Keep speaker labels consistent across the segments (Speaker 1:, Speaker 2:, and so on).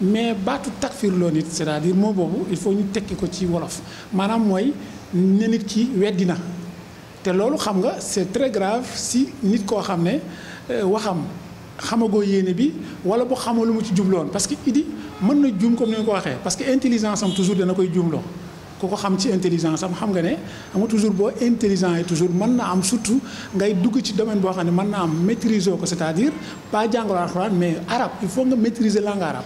Speaker 1: mais baatu takfirloo nit c'est-à-dire moo boobu il faut ñu tekki ko ci wolof maanaam mooy ne nit ki weddi na te loolu xam nga c'est très grave si nit koo xam ne waxam xamagoo yéene bi wala bu xamoo lu mu ci jubloon parce que Idi mën na juum comme ni nga ko waxee parce que intelligence am toujours dana koy juumloo ku ko xam ci intelligence am xam nga ne xam nga toujours boo intelligent yi toujours mën na am surtout ngay dugg ci domaine boo xam ne mën na am maîtriser ko c'est-à-dire pas jàngaloo alxuraan mais arabe il faut nga maîtriser langue arabe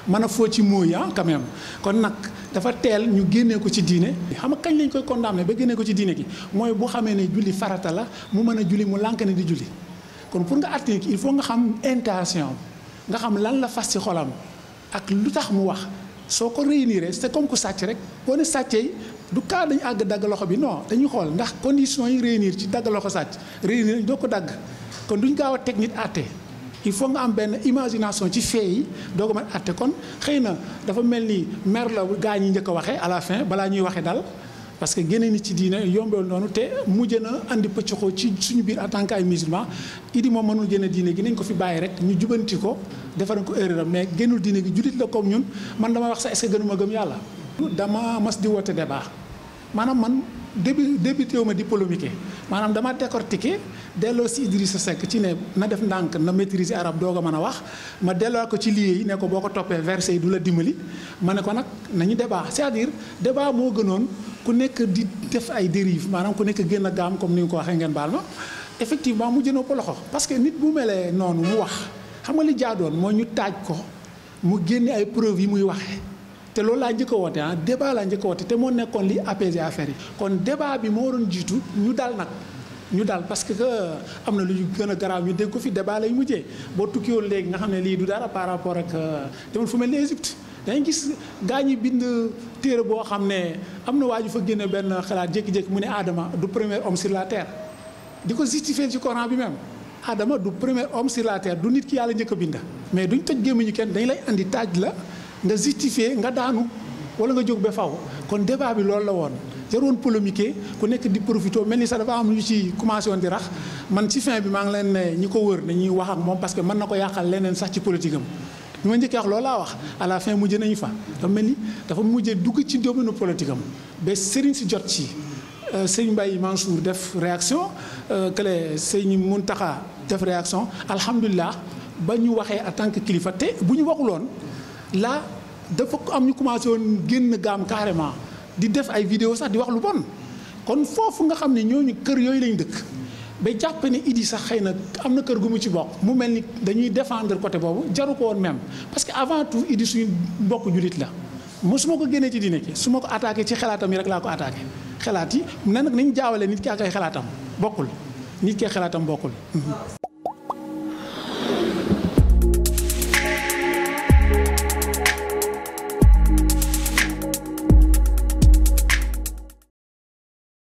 Speaker 1: mën a foo ci mooy quand même kon nag dafa teel ñu génnee ko ci diine xam nga kañ lañ koy condamné ba génnee ko ci diine gi mooy bu xamee ne julli farata la mu mën a julli mu lànk ne di julli kon pour nga àtte il faut nga xam intention nga xam lan la fas ci xolam ak lu tax mu wax soo ko réunir c'est comme ku sàcc rek boo ne sàccee du cas dañu àgg dagg loxo bi non dañuy xool ndax conditions yi réunir ci dagg loxo sàcc réunir doo ko dagg kon duñ gaaw a teg nit àtte il faut nga am benn imagination ci fee yi doo ko mën àtte kon xëy na dafa mel ni mer la gaa ñi njëkk a waxee à la fin balaa ñuy waxee dal parce que génne nit ci diine yombeel noonu te mujj na andi pëccxoo ci suñu biir en tant que ay musulman Idi moom mënul génne diine gi nañ ko fi bàyyi rek ñu jubanti ko defar ko erreur mais génnul diine gi jullit la comme ñun man dama wax sax est-ce que gënuma gëm yàlla. dama mas di woote débat maanaam man débuté wu ma di polémiquer maanaam dama décortiquer delloo si Idrissa Seck ci ne na def ndànk na maîtriser arabe doog a mën a wax ma delloo ko ci lié yi ne ko boo ko toppee verset yi du la dimbali ma ne ko nag nañu débat c'est-à-dire débat moo gënoon ku nekk di def ay dérive maanaam ku nekk génn gaam comme ni nga ko waxee ngeen baal ma effectivement mu jënoo ko loxo parce que nit bu melee noonu mu wax xam nga li jaadoon moo ñu taaj ko mu génne ay preuves yi muy waxee te loolu laa njëkk a woote débat laa njëkk a woote te moo nekkoon li apaiser affaire yi kon débat bi moo waroon jiitu ñu dal nag ñu dal parce que am na lu ñu gën a garaaw ñu dégg ko fi débat lay mujjee boo tukkiwoon léegi nga xam ne lii du dara par rapport ak demoon fu mel ni Égypte dañuy gis gaa ñi bind téere boo xam ne am na waa ju fa génne benn xalaat jékki-jékki mu ne Adama du premier homme sur la terre di ko justifier ci Coran bi même Adama du premier homme sur la terre du nit ki yàlla njëkk a bind mais duñ toj gémmiñu kenn dañ lay andi taaj la nga justifier nga daanu wala nga jóg ba faw kon débat bi loolu la woon jaroon polémiquer ku nekk di profité mel ni sax dafa am ñu ci commencé woon di rax man ci fin bi maa ngi leen ne ñi ko wër dañuy wax ak moom parce que mën na ko yàqal leneen sax ci politique am bi ma njëkkee wax loolu laa wax à la fin mujj nañu fa dafa mel ni dafa mujjee dugg ci domaine politique am ba sëriñ si jot ci sëñ Mbaye Mansour def réaction kële sëñ Mountakha def réaction alhamdulilah ba ñu waxee en tant que kilifa te bu ñu waxuloon là dafa am ñu commencé woon génn gaam carrément di def ay vidéo sax di wax lu bon kon foofu nga xam ne ñooñu kër yooyu lañ dëkk ba jàpp ne Idi sax xëy na am na kër gu mu ci bokk mu mel ni dañuy défendre côté boobu jaru ko woon même parce que avant tout Idi suñu mbokk jullit la mosuma ko génnee ci diine ki su ma ko attaqué ci xalaatam yi rek laa ko attaqué xalaat yi ne nag nañ jaawale nit ki ak ay xalaatam bokkul nit ki ak xalaatam bokkul